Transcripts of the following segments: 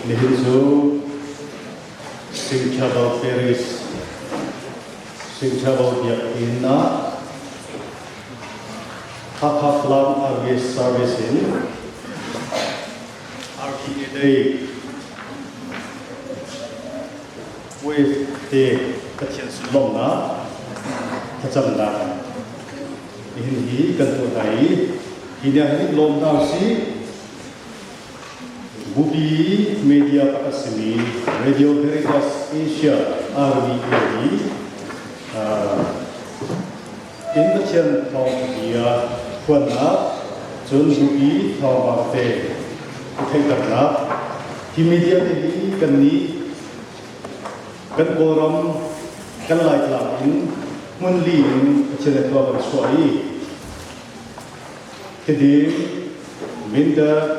Nihin cu Singchabal Paris Singchabal Biakinn ah Hakha Falam RVS Service in RVA Day Wave te Pathian sunlawmhnak thlacamnak nihin hi kan tuah hna i hi ni ah hin lawm hna usih. Bupi media pakhat simi Radio Veritas Asia RVA hi in Pathian thawngtha bia phuannak cun bupi thawngpang te theihternak hi media te hi kan nih kan Kawlram kan Laitlang in hmunli in Pathian le khua kan chuah i Tedim, Mindat,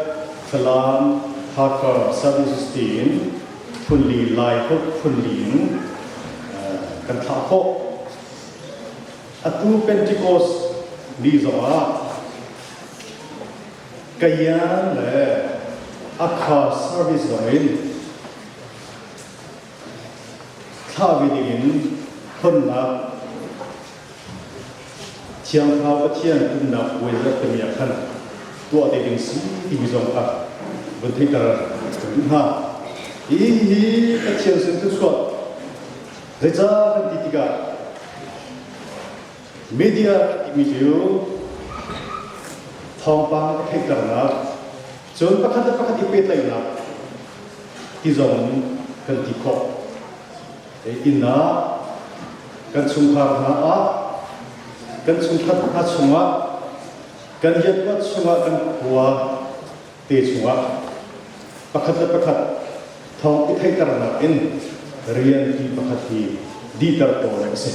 Falam, Hakha services tiin phunli Laiholh phunli in kan thlah khawh. Atu Pentecost ni zongah Kayan le Akha service zong in thlah ve dingin honnak Thiang Thlarau Pathian umnak puai zarh timi ah khan tuah te ding si timi zong kha vun theihter kan duh hna. Hi hi Pathian sin thluachuah zeicah kan ti tikah media timi cu thawngpang a theihternak cun pakhat le pakhat i pehtlaihnak ti zong kan ti khawh. Inn ah kan chungkhar hna ah kan chungkhat hna chungah kan riantuan chungah kan khua te chungah pakhat le pakhat thawng i theihternak in rian ti pakhat hi dihter tawn a si.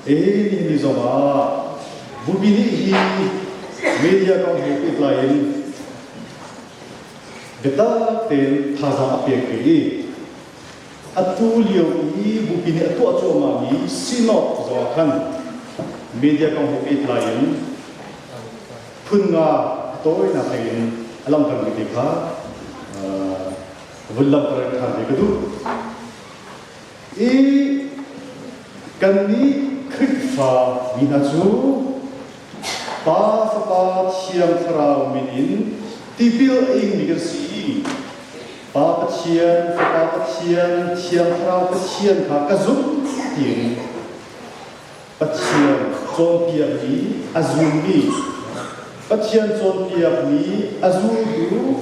Ee ni ni zong ah bupi nih hi media kong he pehtlai in biatak tein thazaang a pek ve i Atu lio i bupi nih a tuah cuahmahmi synod zong ah khan media kong he pehtlai in phun nga a tawinak lei in a langhtermi te kha vun langhter ṭhan ve ka duh. I kannih Khrihfa mi hna cu Pa Fapa Thiang Thlarau min in tipil a ingmi kan si. Pa Pathian, Fapa Pathian, Thiang Thlarau Pathian kha ka zumh tiin Pathian cawnpiakmi a zulmi, Pathian cawnpiakmi a zultu,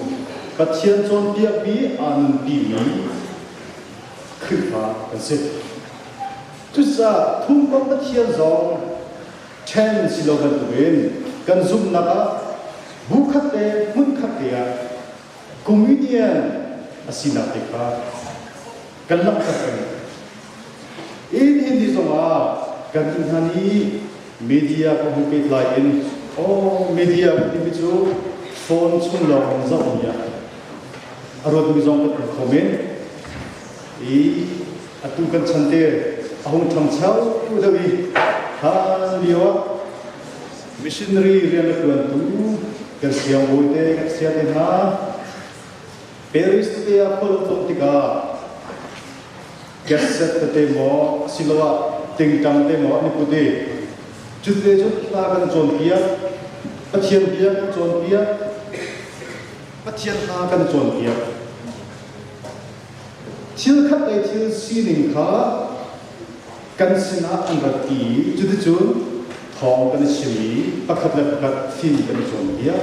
Pathian cawnpiakmi aa nunpimi Khrihfa kan si. Cucaah thumkomh Pathian zong ṭhen si lo bantukin kan zumhnak ah bu khat le hmun khat te ah communion a sinak te kha kan langhter peng. In hindi zongah kan inn hna nih media kong he pehtlai in oh media timi cu phone chung lawng in zoh mi ah a ruatmi zong kan um kho men i atu kan chan te a hung ṭhangcho deuh i hlan lio ah missionary rian a ṭuantu kan siangbawi te kan sia te hna Paris tete ah khual a tlawn tikah cassette tete maw asiloah tingtang te maw an i put i cute cu hla kan cawnpiak Pathian bia kan cawnpiak Pathian hla kan cawnpiak Thil khat le thil sining kha kan sinah an rat i cuticun thawng kan i chim i pakhat le pakhat fim kan i cawnpiak.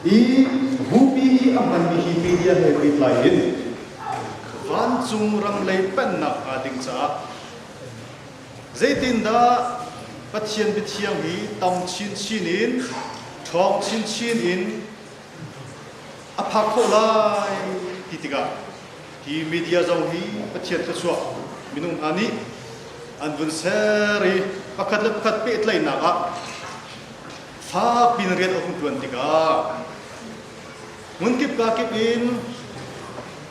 I bupi i a hmanmi hi media he pehtlai in vancung ram lei pennak hnga ding caah zeitindah Pathian biathiang hi tam chinchin in ṭhawng chinchin in a phak khawh lai ti tikah hi media zong hi Pathian thluachuah minung hna nih an vun ser i pakhat le pakhat pehtlaihnak ah fakpi in rian a hung ṭuan tikah hmunkip kakip in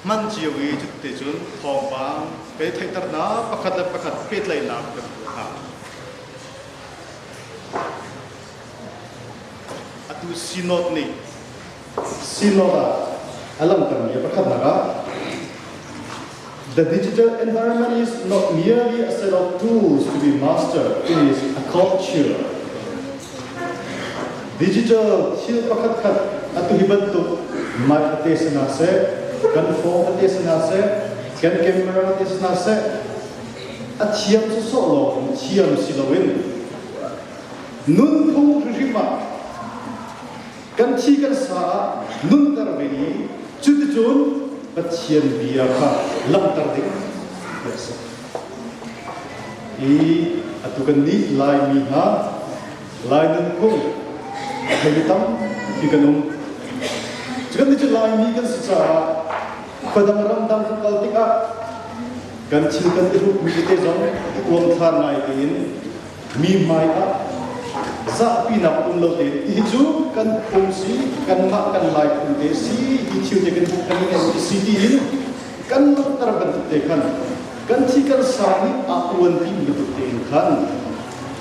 hman cio i cuti cun thawngpang kan i theihternak pakhat le pakhat pehtlaihnak kan tuah hna. Atu Synod nih Synod ah. A langhtermi pakhatnak ah The digital environment is not merely a set of tools to be mastered, it is a culture. Digital thil pakhat khat atu hi bantuk mic ate sana seh, kan phone ate sana seh, kan camera ate sana seh, a thiam sawsawh lawng thiam si loin nunphung hrimhrim ah kan thi kan sa ah nunter ve i cuticun Pathian bia kha langhter ding a si. I atu kan nih Laimi hna Lai nunphung thei tampi kan um. Cu kan nih cu Laimi kan si caah khuadang ramdang kan kal tikah kan thil kan i hrukmi tete zong i uangthlar ngai tein mi hmai ah zahpinak um lo tein hi cu kan phung si kanmah kan lai phung te si hi thil te kan kan ngeih si tiin kan langhter bantuk te khan kan thi kan sa nih a uan pi bantuk tein khan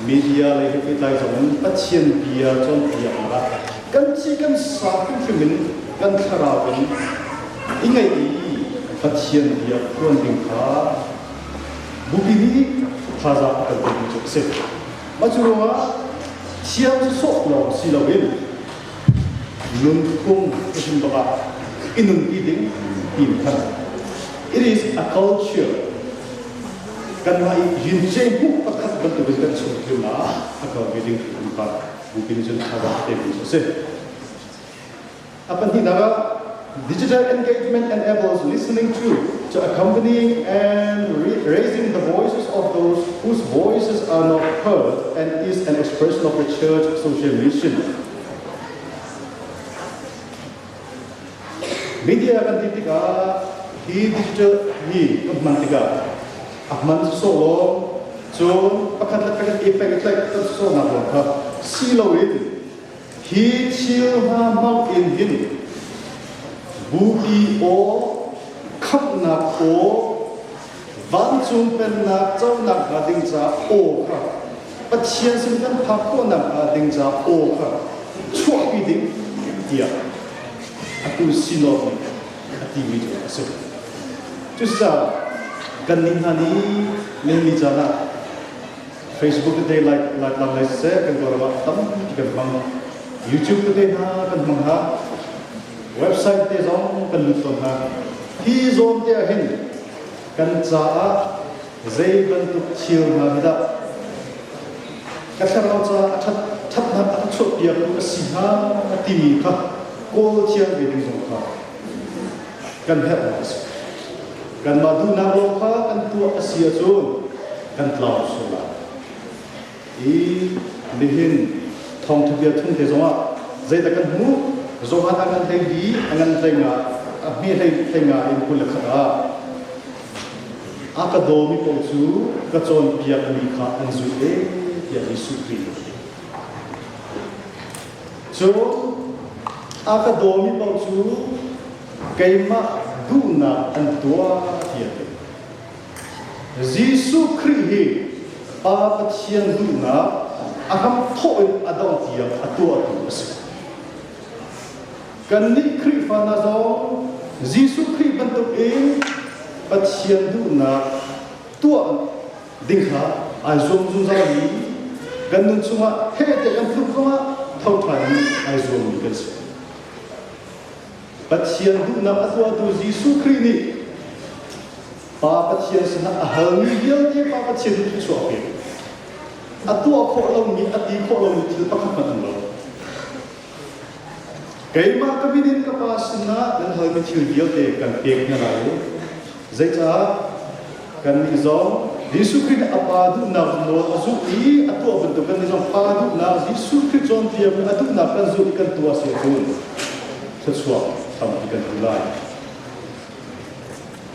media lei he pehtlai zong in Pathian bia cawnpiaknak ah kan thi kan sa hrimhrim in kan thlarau in i ngeih i Pathian bia phuan ding kha Bupi nih thazaang a kan pekmi cu a si. Mah cu ruangah thiam cu sawh lawng si loin nunphung hrim bak ah i nunpi ding ti khan it is a culture kanmah i yince hmuh pakhat bantuk in kan chung thil ah a kal ve ding hrim kha bupi nih cun thazaang pekmi cu a si. A pahnihnak ah digital engagement enables listening to accompanying and raising the voices of those whose voices are not heard and is an expression of the church social mission. Media kan ti tikah hi digital hi kan hman tikah a hman sawh lawng cun pakhat le pakhat i pek i tlaih kan sawhnak lawng kha si loin Hi thil hna hmang in hin bupi aw, khamhnak aw, vancung pennak conak hnga ding caah aw kha Pathian sin kan phak khawhnak hnga ding caah aw kha chuahpi ding tiah atu synod nih a timi cu a si. Cucaah kannih hna nih nihin ni caan ah Facebook tete like like lang lai siseh kan kawlram ah tampi kan hmang. YouTube tete hna kan hmang hna. Website te zong kan lut tawn hna. Hi zawn te ah hin kan caah zei bantuk thil hna hi dah ka thlarau caah a ṭhat ṭhatnak a ka chuahpiaktu a si hnga timi kha kawl thiam ve ding zong kha kan herhnak a si. Kanmah duhnak lawng kha kan tuah a si ahcun kan tlau sual lai. I nihin thawngṭha bia chung te zongah zeidah kan hmuh? Johan a ngan hlei li, a ngan hlei nga, a hme hlei hlei nga in 21 ah a ka dawmi paoh cu ka cawnpiakmi kha an zulh e tiah Jesuh Khrih nih a ti. Cun a ka dawmi paoh cu keimah duhnak an tuah tiah a ti. Jesuh Khrih hi Pa Pathian duhnak a hramthawh in a dong tiang a tuahtu a si. Kannih Khrihfa hna zong Jesuh Khrih bantuk in Pathian duhnak tuah ding kha ai zuam zungzalmi kan nun chungah heh tiah kan tluk zongah tho ṭhan in ai zuammi kan si. Pathian duhnak a tuahtu Jesuh Khrih nih Pa Pathian sinah a halmi vialte Pa Pathian nih thluachuah a pek. A tuah khawh lomi, a ti khawh lomi thil pakhat hmanh um lo. Keimah ka min in ka Pa sinah nan halmi thil vialte kan pek hna lai i zeicah kannih zong Jesuh Khrih nih a Pa duhnak nawl a zulh i a tuah bantuk kannih zong Pa duhnak Jesuh Khrih cawnpiak a duhnak kan zulh i kan tuah si ahcun thluachuah tampi kan hmu lai.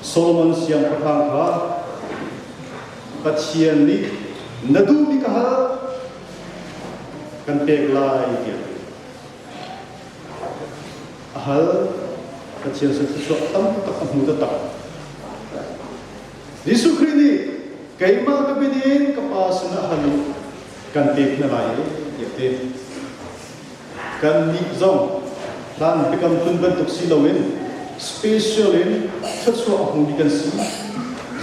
Solomon siangpahrang kha Pathian nih na duhmi ka hal kan pek lai tiah a hal. Pathian sin thluachuah tam tak a hmu taktak. Jesuh Khrih nih keimah ka min in ka Pa sinah hal u kan pek hna lai tiah a ti. Kannih zong hlan biakam hlun bantuk si loin special in thluachuah a hmumi kan si.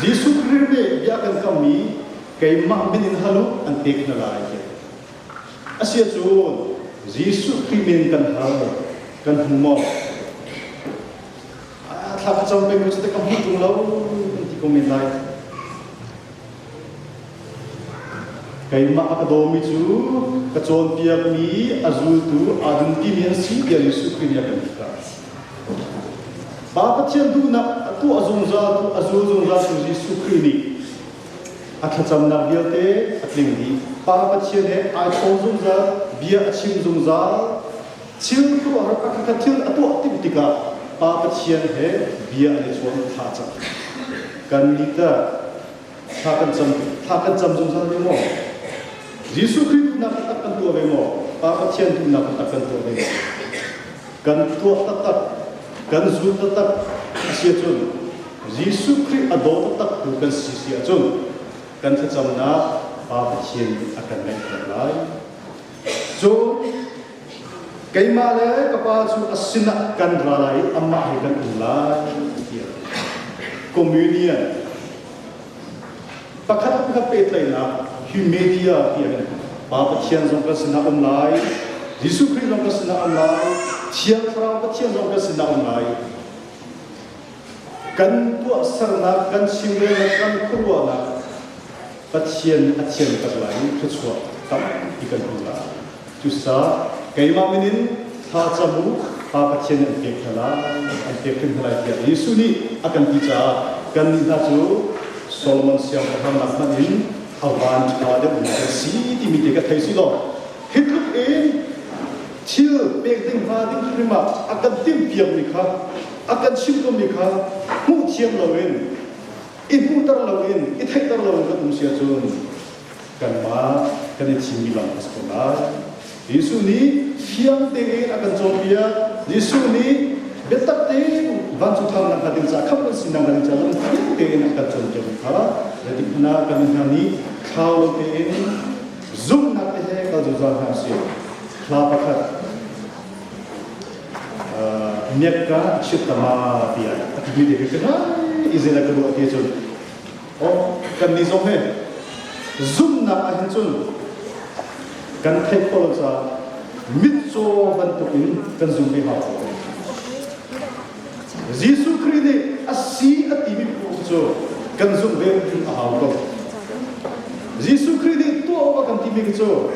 Jesuh Khrih nih bia kan kammi keimah min in hal u an pek hna lai ti. Asiahcun Jesuh Khrih min kan hal kan hmu maw? Thla ka cam peng ko cu ka hmu ṭung lo kan ti ko men lai. Keimah a ka dawmi cu ka cawnpiakmi a zultu aa duntimi an si tiah Jesuh Khrih nih a kan ti kha. Pa Pathian duhnak a tuah zungzal tu a zul zungzal tu Jesuh Khrih nih a thlacamnak vialte a tling dih. Pa Pathian he ai chawn zungzal, bia a chim zungzal, thil khuaruahhar pakhatkhat thil a tuah timh tikah Pa Pathian he bia an i chawn thla cam. Kan nih tah thla kan cam thla kan cam zungzal ve maw? Jesuh Khrih duhnak taktak kan tuah ve maw? Pa Pathian duhnak taktak kan tuah ve maw? Kan tuah taktak, kan zul taktak a si ahcun Jesuh Khrih a daw taktak tu kan si si ahcun kan thlacamnak Pa Pathian nih a kan ngaihpiak lai. Cun keimah le ka pa cu a sinah kan ra lai i amah he kan um lai tiah communion pakhat pakhat pehtlaihnak hi media tiah kan Pa Pathian zong kan sinah um lai Jesuh Khrih zong kan sinah um lai Thiang Thlarau Pathian zong kan sinah um lai. Kan tuahsernak kan chimrelnak kan khuaruahnak Pathian a thianter lai i thluachuah tampi kan hmu lai. Cucaah keimah min in thla cam u, Pa Pathian nih an pek hna lai, an pek hrim hna lai tiah Jesuh nih a kan ti caah kannih hna cu Solomon siangpahrang nak hmanh in a van ṭha deuhmi kan si timi te ka thei si law hi tluk in thil pek ding hnga ding hrim ah a kan timhpiakmi kha a kan chimh komi kha hmuh thiam loin i hmuhter loin i theihter loin kan um si ahcun kanmah kan i thimmi lam a si ko lai. Jesuh nih fiang tein a kan cawnpiak. Jesuh nih biatak tein vancung thangnak hnga ding caah khamh kan sinak hnga ding caah lam fiang tein a kan cawnpiak kha zeitik hmanh ah kan hna nih thlau lo tein zumhnak te he kal zungzal hna usih. Hla pakhat miakka chittama tiah a timi te ka ngai i zeidah ka ruah ti cun oh kan nih zong he zumhnak ah hin cun kan theih khawh lo caah mitcaw bantuk in kan zum ve hau. Jesuh Khrih nih a si a timi phu cu kan zumh ve a hau ko. Jesuh Khrih nih tuah awk a kan timi cu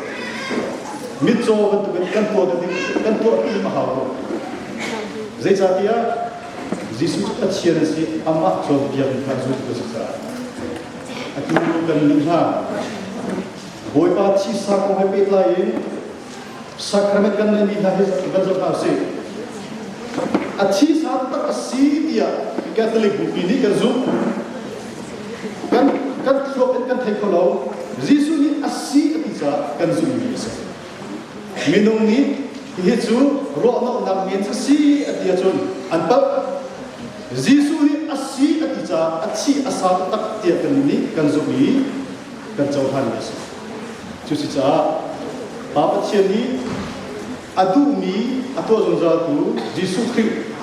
mitcaw bantukin kan tuah ding kan tuah tim a hau ko. Zeicahtiah Jesuh cu Pathian a si, amah cawnpiak kha zultu a si caah. Atu kan nih hna Bawipa thisa kong he pehtlai in sacrament kan neihmi hna hi kan zoh hna usih. A thisa tak a si tiah Catholic bupi nih kan zumh. Kan kan thluak in kan thei kho lo. Jesuh nih a si a ti caah kan zumhmi a si. Minung nih hihi cu ruahnolhnak men a si a ti ahcun an palh. Jesuh nih a si a ti caah a thi a sa taktak tiah kan nih kan zumh i kan cohlanmi a si. Cucaah Pa Pathian nih a duhmi a tuah zungzaltu Jesuh Khrih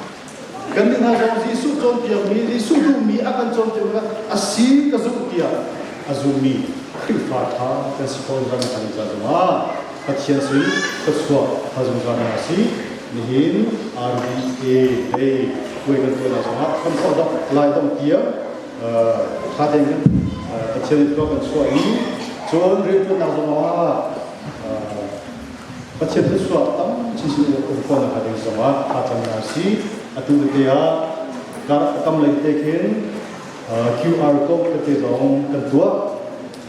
kan nih hna zong Jesuh cawnpiakmi Jesuh duhmi a kan cawnpiakmi a si ka zumh tiah a zummi Khrihfa ṭha kan si ko ram kan ca zongah Pathian sin thluachuah hal zungzal hna si. Nihin RBA lei puai kan tuahnak zongah hramthawk dok lai dong tiang ṭha tein kan Pathian nih kan chuah i cun rianṭuannak zongah Pathian thluachuah tam chinchin um khawhnak hnga ding zongah thlacam hna si. Atu tete ah kam lei te khin QR code tete zong kan tuah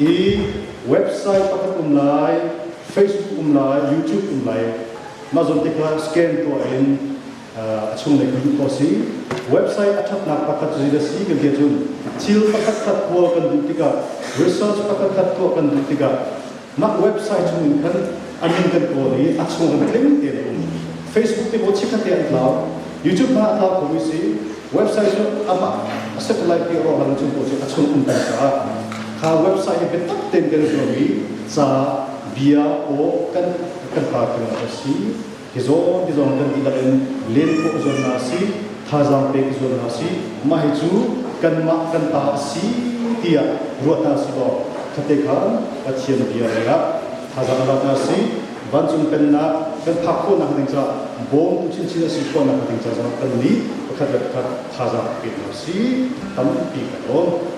i website pakhat um lai, Facebook um lai, YouTube um lai. Mah zawn te kha scan tuah in a chunglei kan duh ko si. Website a ṭhatnak pakhat cu zeidah si kan ti ahcun thil pakhat khat kawl kan duh tikah research pakhat khat tuah kan duh tikah mah website chung in khan a min kan kawl i a chung kan tling tein a um. Facebook te maw chikkhat te an tlau, YouTube hna a tlau khomi si. Website cu amah a satellite pi rawh lan chung pawl cu a chung um peng caah kha website hi biatak tein kan zuam i ca bia aw kan kan par a si. Hi zawn ti zawn kan dihlak in len khawh zawn na si. Thazaang pek i zuam hna usih. Mah hi cu kanmah kan ta a si tiah ruat hna usih law khatte khan Pathian bia lei ah thazaang la hna usih. Vancung pennak kan phak khawhnak ding caah bawmtu chinchin a si khawhnak ding caah zong kan nih pakhat le pakhat thazaang pe hna usih. Tampi kan lawm.